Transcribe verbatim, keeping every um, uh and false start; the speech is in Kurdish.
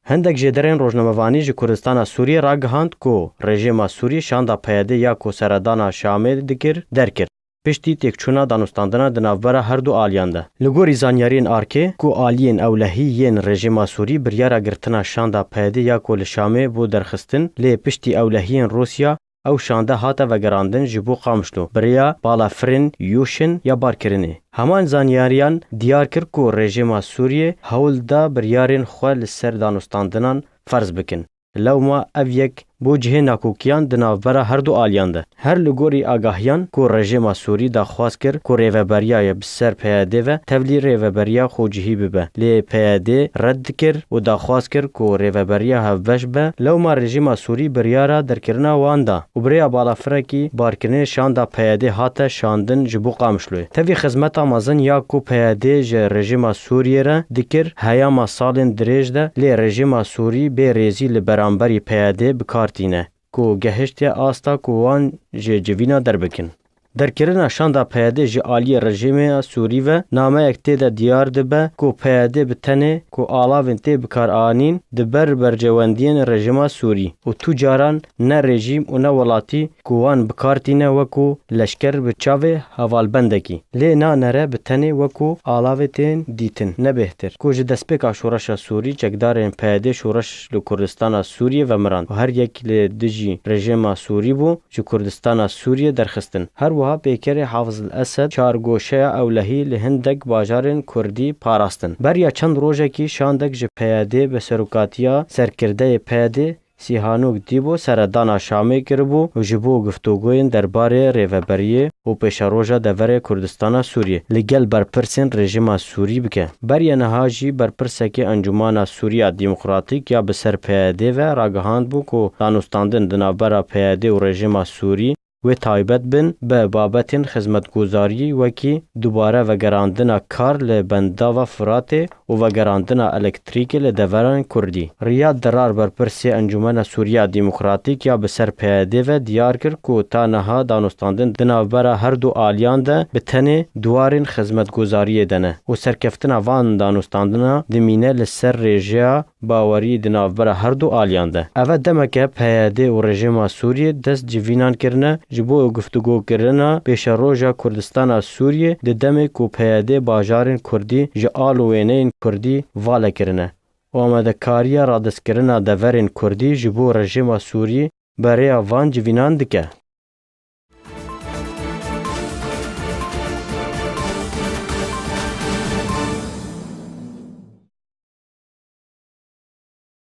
Hindek jêderên rojnamevanî ji Kurdistana Sûriyê ragihand ku rejîma Sûrî şanda P Y D ya ku seredana Şamê dikir, derkir. Piştî têkçûna danûstandina di navbera her du aliyan de. Li gorî zanyariyên arkê, ku aliyên ewlehî yên rejîma Sûrî biryara girtina şanda P Y D ya ku li Şamê bû derxistin, lê piştî ewlehiyên Rûsya, ew şande hate vegerandin ji bo Qamişlo, bi rêya balafirên Yûşin ya barkirinê. Heman zanyariyan diyar kir ku rejîma Sûriyê hewl da biryarên xwe li ser danûstandinan ferz bikin. Lewma ev yek bû cihê nakokiyan di navbera her du aliyan de. Her li gorî agahiyan ku rejîma Sûrî daxwaz kir ku rêveberiya ye bi ser P Y D ve tevlî rêveberiya xwecihî bibe. Lê P Y D red dikir û daxwaz kir ku rêveberiya hevbeş be, lewma rejîma Sûrî biryara derkirina wan da û bi rêya balafirekî barkirinê şanda P Y D hate şandin ji bo Qamişloyê. Tevî xizmeta mezin ya ku P Y D ji rejîma Sûriyê re dikir heyama salên dirêj de, lê rejîma Sûrî bê rêzî li beramberî P Y D bi kar tîne, ku gehiştiye asta ku wan ji civîna derbikin. Derkirina şanda P Y D ji aliyê rejîmê Sûrî ve nameyek tê de diyar dibe ku P Y D bi tenê ku alavên tê bikaranîn di ber berjewendiyên rejîma Sûrî û tu caran ne rejîm û ne welatî ku wan bi kar tîne wekû leşker bi çavê hevalbendekî. Lê na nere bi tenê wekû alavê tên dîtin, ne bêhtir. Ku ji destpêka şoreşa Sûrî çekdarên P Y D şoreş li Kurdistana Sûriyê vemiran û her yek li dijî rejîma Sûrî bû, ji Kurdistana Sûriyê derxistin. Her wiha pêkerê Hafiz el-Esed çargoşeya ewlehî li hindek bajarên Kurdî parastin. Beriya çend rojekî şandek ji P Y D bi serokatiya serkirdeyê P Y D Sîhanok Dîbo seredana Şamê kiribû û ji bo guftûgoyên derbarê rêveberiyê û pêşeroja deverê Kurdistana Sûriyê li gel berpirsên rejîma Sûrî bike. Beriya niha jî berpirsekê Encûmena Sûriya Demokratîk ya bi ser P Y D ve ragihandbû ku danûstandin di navbera P Y D û rejîma Sûrî wê taybet bin bi babetên xizmetguzariyê wekî dubare vegerandina kar li Bendava Firatê û vegerandina elektrîkê li deverên Kurdî. Riyad Dirar berpirsê Encûmena Sûriya Demokratîk ya bi ser P Y D ve diyar kir ku ta niha danûstandin di navbera her du aliyan de bi tenê di warên xizmetguzariyê de ne û serkeftina van danûstandina dimîne li ser rêjeya bawerî di navbera her du aliyan de. Ev e demeke P Y D û rejîma Sûriyê dest civînan kirine ji bo guftûgokirina pêşeroja Kurdistana Sûriyê di demê ku P Y D bajarên Kurdî ji al û wêneyên Kurdî vale kirine û amadekariya radestkirina deverên Kurdî ji bo rejîma Sûrî bi rêya van civînan dike.